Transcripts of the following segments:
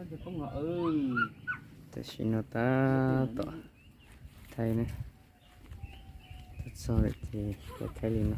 Tam sim no tab tom thaij ne, tab txog lawm ces thaij li no.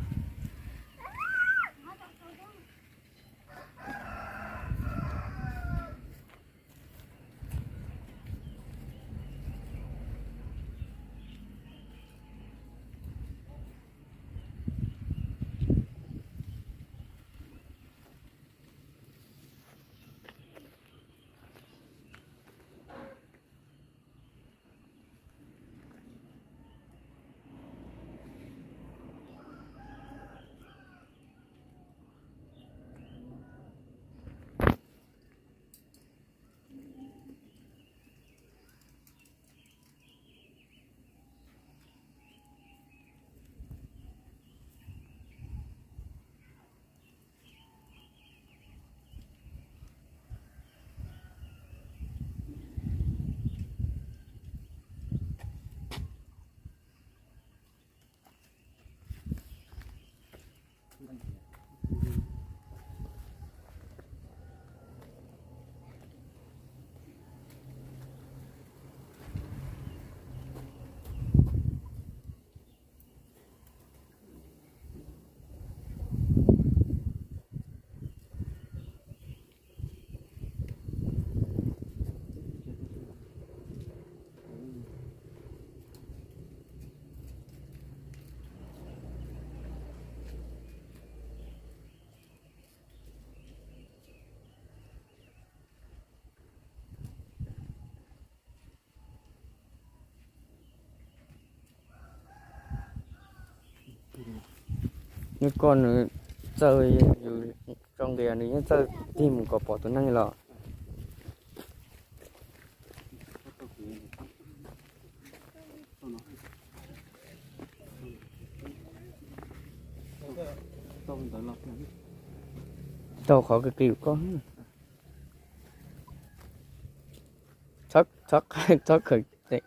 Nws koj nws txawj, yus zoo nqia nws yeej txawj tig mus kom pom tus neeg los. Tau qhov kawg kawg koj. Txhob, txhob khawm tes.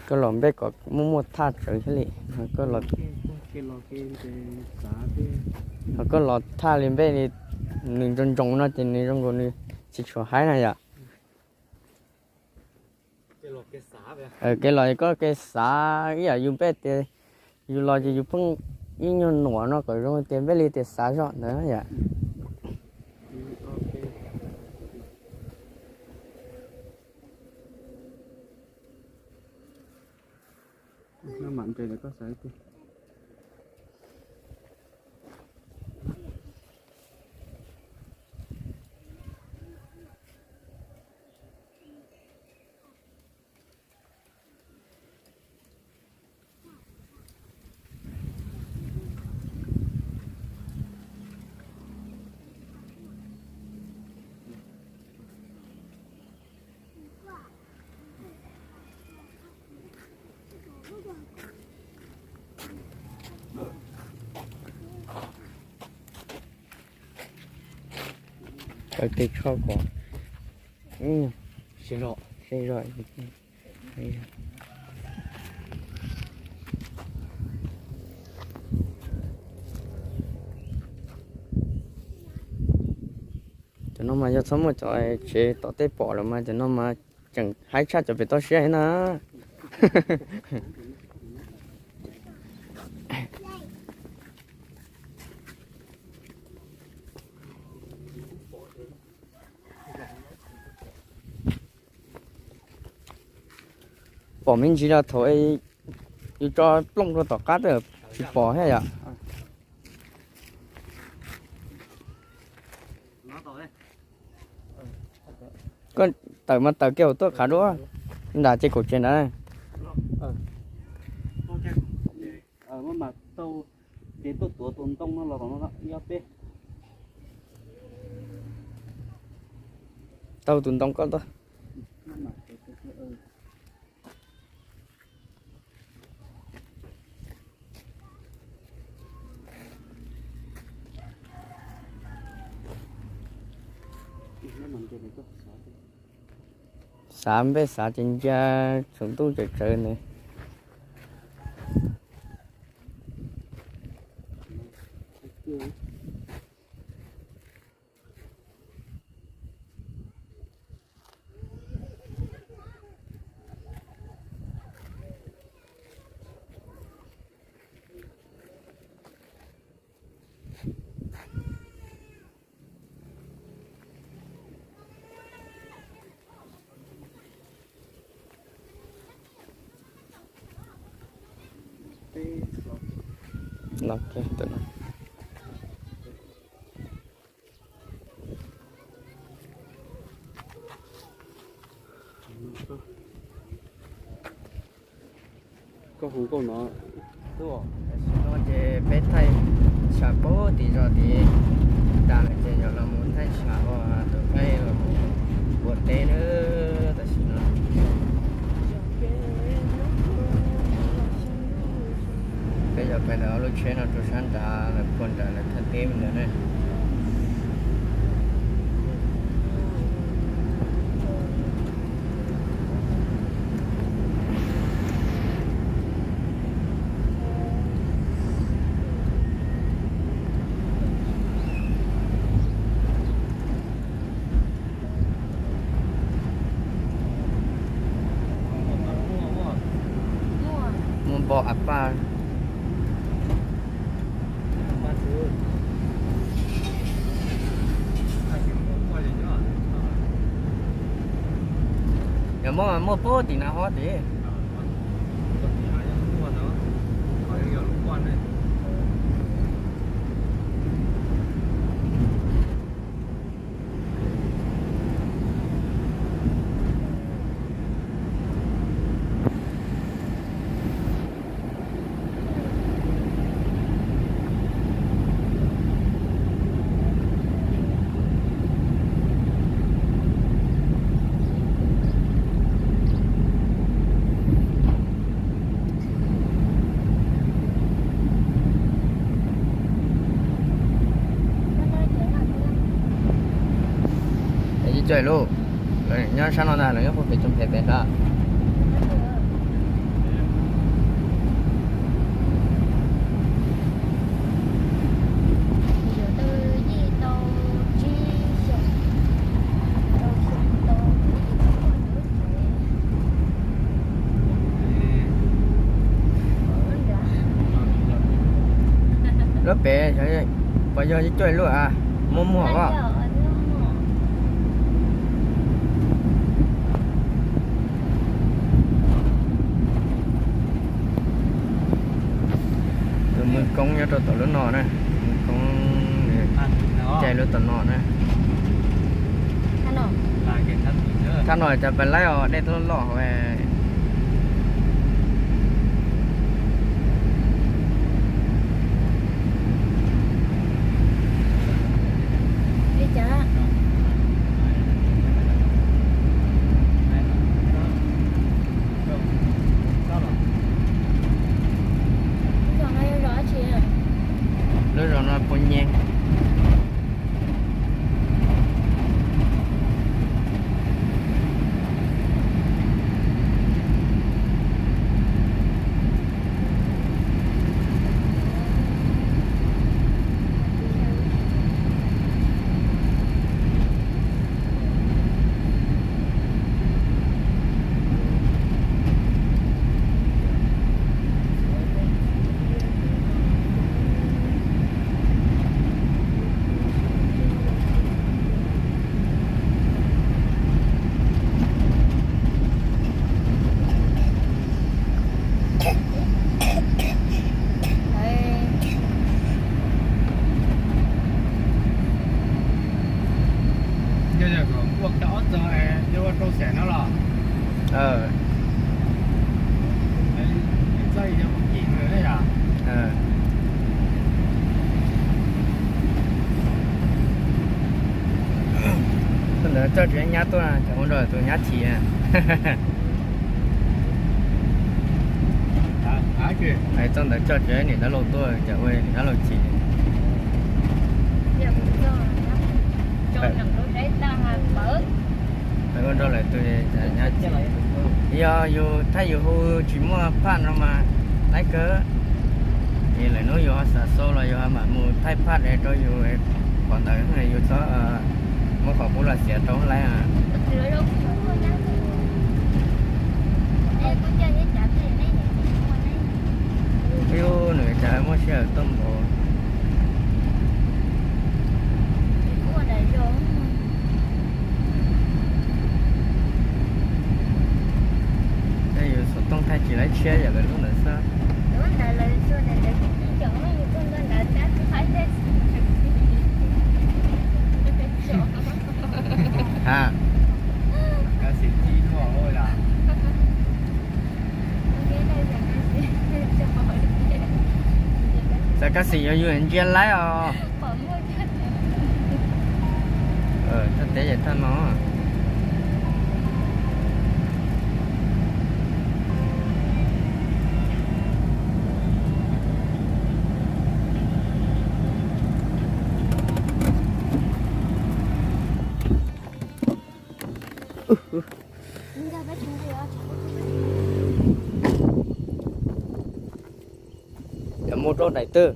Koj los npej kom muaj muaj thaj tsawv thiaj li. Koj los, ho koj los thaj li npej li, nws ntsoov ntsoov no ces nws zoo nkaus nws tsis tshua haib na yom. Kev los koj kev xav ib yam yus npej tias yus los ces yus pheej ib nyuag nuam no kom zoo tias npej li tias xav zog ntawd yom. Kaw tes tsho kom seb zog. Cov no mas yog txhob muaj cov tsev tom tej pom lawm mas cov no mas tseem haib tshaj cov pem toj siab na. Pom me ntsis los thaum yus tso plooj rau tom qab twb tsis pom thiab yom. Koj tawm mas tawm kiag hauv tuaj qhav duab nram ces kaum tsev ntawd. Taug tus ntoo koj tuaj. Xav npej xav ces ncia tsaus ntuj tsaws tsawv ntawd. Koj hu nkauj no. Tam sim no ces peb thaij tshav pem tim zos tid tas lawm ces yog los mus thaij tshav uas tus qaib los mus ua teb nawb. Tam sim no peb yuav pais ntawm ob lub tsheb no rau sab nrad lawm, puag nrad lawm thaj teb ntawd na. Muaj npo av paj. Yog muaj mas muaj puag tim no hov tid. Coj lub, lawv nyob sab no ntag, lawv nyob puag pem cooj pem pem ntag. Lub pem, puas yog cuaj lub a? Muaj muag os. Tus mwv koob nyob rau tom lub no na, mwv koob caij lub tom no na. Thaj no cas pes laib os, dej loj loj hauv. Lub zos no puas nyeg. Yog yog kom ua cov ob txog yuav ua rau xeem no los? Txoj yog ua kim yom. Txoj ntawd coj tsis nyab tuaj, cov ua nrog tus nyab chim. Hais txoj ntawd coj tsis niam dab laug tuaj, cov ua niam dab laug chim. Ua rau lawv tus nyob txiv, yog yus thaij yus hu tsis muaj phaj no mas laib kawg. Es lawm hnub yus ho xav xau los yus ho mam mus thaij phaj rau yus pom ntawd yus txhob muab qhov qub los xiav rau laib. Yus nws cas muaj sij hawm tuaj npaum. Yus xov tooj thaij tsis laib tshiab yam lawv lub ntawd xwb. Ha, xav kab xim yog yus ntsia laib os. Thaj teb ces thaj no. Cov mus rau daim twg?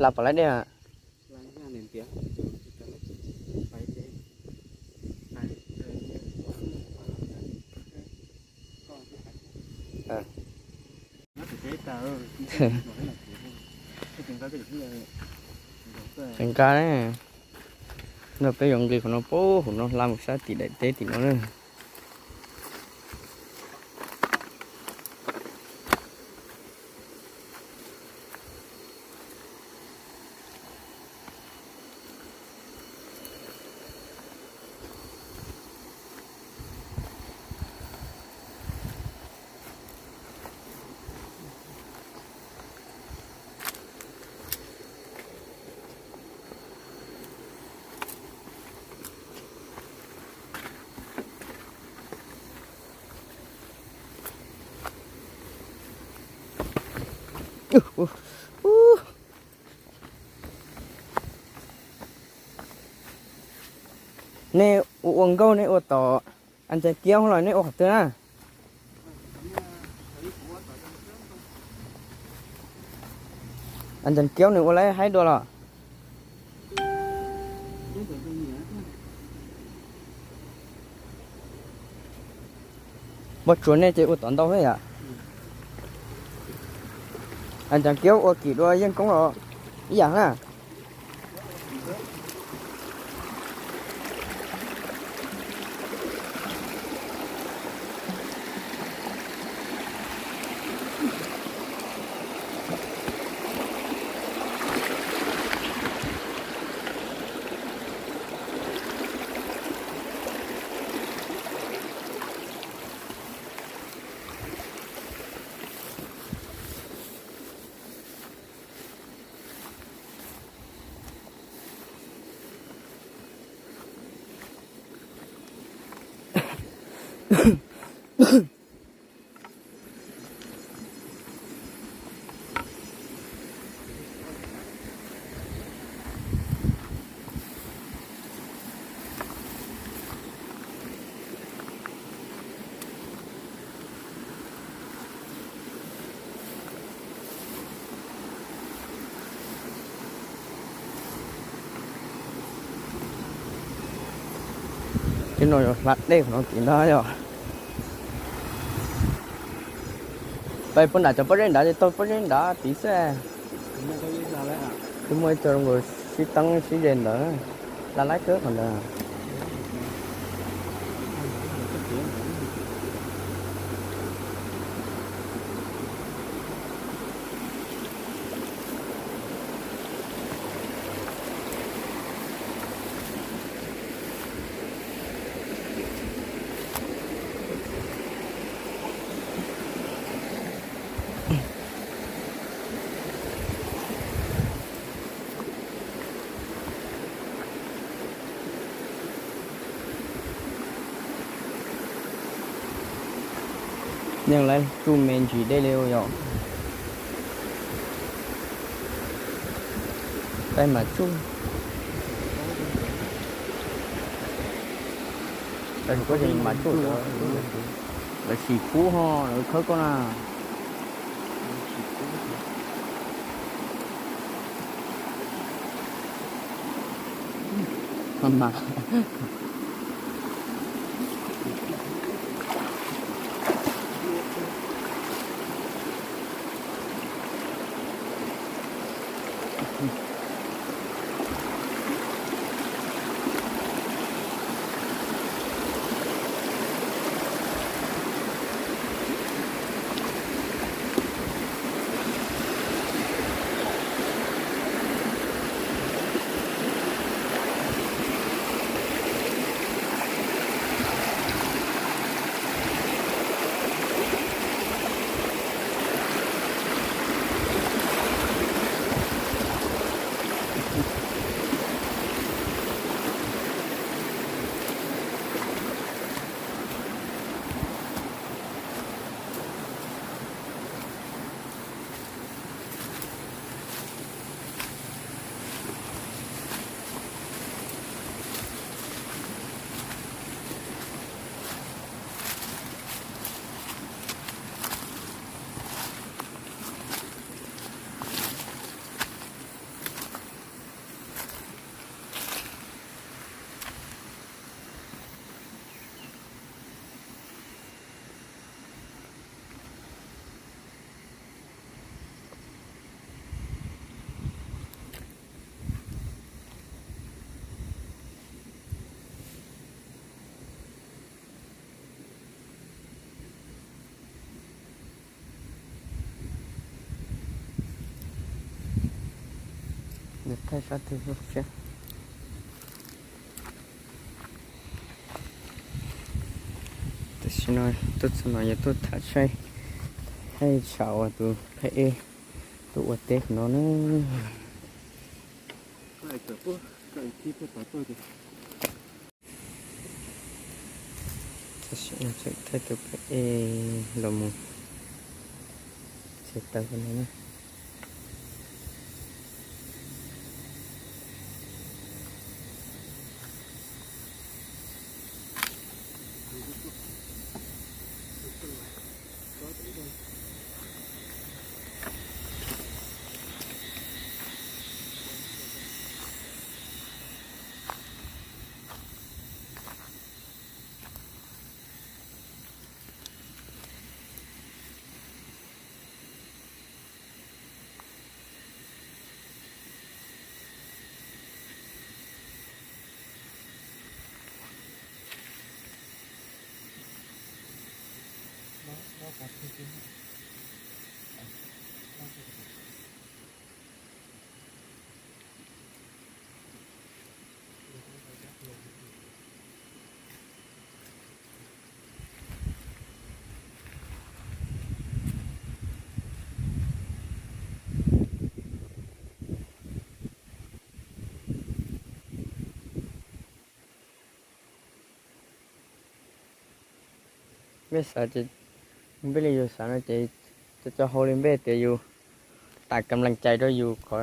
Lam pom laib dej. Tseem nqa, no peb yuav nqis qhov no pub hauv no hla mus sab tim daim teb tim no na. Nej ua ua nkauj nej ua tom As Ntxas Kiaub los nej ua qhov twg na? As Ntxas Kiaub nws ua laib haib dua los? Npog tsuas nej ces ua tom ntau thiab yom? As Ntxas Kiaub ua kim dua yeej koob los ib yam na. Tej no yog hla dej qhov no tid ntag yog. Pais puag nram cov pob zeb nrad ces taug pob zeb nrad tid xwb. Twb muaj ib co zoo nkaus sib teeb sib ze ntawd, laj laib kawg qhov ntawd. Yeej lawv tsuj me ntsis dej li yom. Peb mas tsuj. Lawv sim kub ho lawv khawb koj na. Thaij sab twg? Tam sim no tuaj txog no yuav tuaj tham saib, thaij tsham uas tus phab ej tuaj ua teb no na. Tam sim no tseem thaij tus phab ej los mus txiav taws no na. Npej xav ces npej li yus xav no ces cov hau li npej tias yus tas kam lees cai rau yus qhov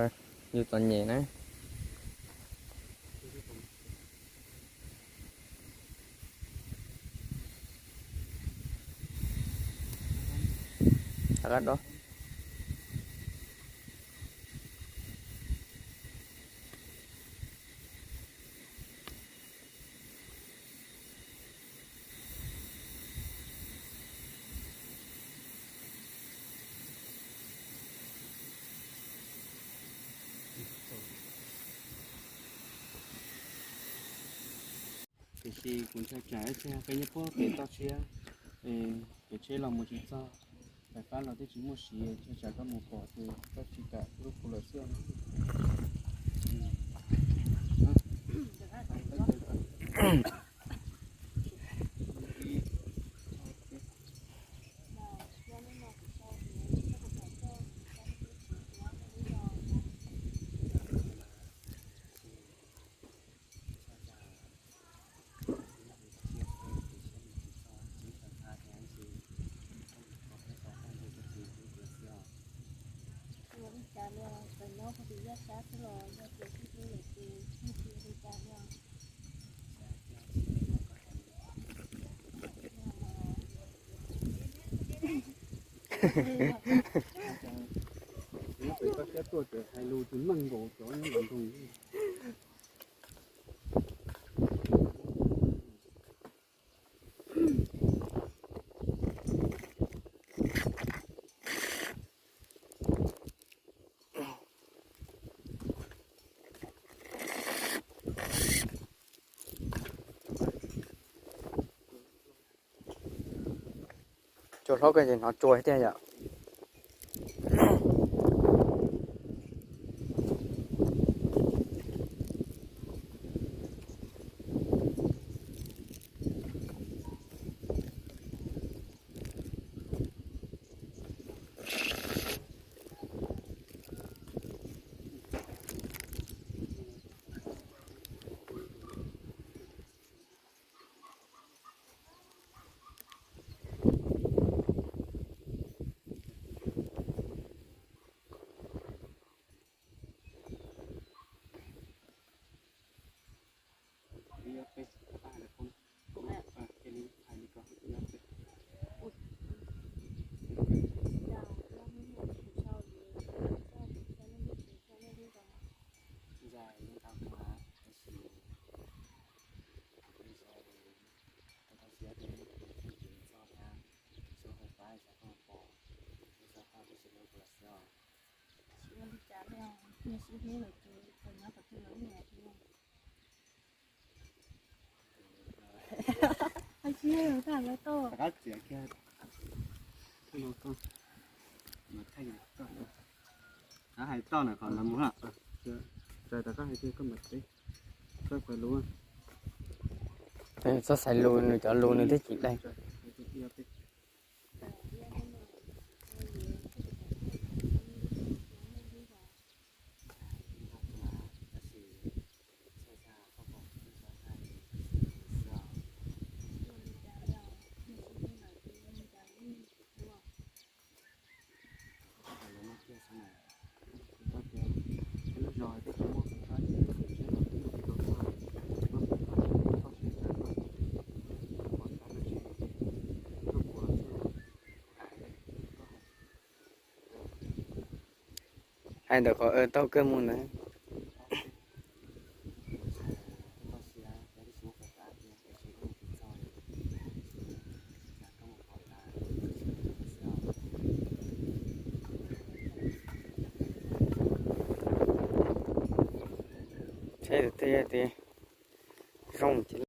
yus txom nyem na. Tiam sis kuv ntshai tsam ib txhia peb nyob puag pem toj siab, pem tsheb los mus tsis txog, fais fab los twb tsis muaj siv, ntshai tsam koj mus pom ces koj tsis kam lub kuv lawm xwb. Ua li cas li os, txawm nyob puag tim yaj sab xwb los yog tias tib tug lawm ces tsis ua li cas li os. Nyob pem koj siab tuaj ces hais lus tsis meej nkaus cov nyob nram nroog. Cua hlob ko ces hnov tsua thiab yom. Rov qab txiav kiag. Rov qab hais toj na qhov no mus na. Rov qab hais tias koj mam teb, txhob xaiv lus. Txhob xaiv lus, nws cov lus nws twb tsis dai. Hais ntawm qhov taug kawg mus ntawd. Tsheb tej tias zoo ces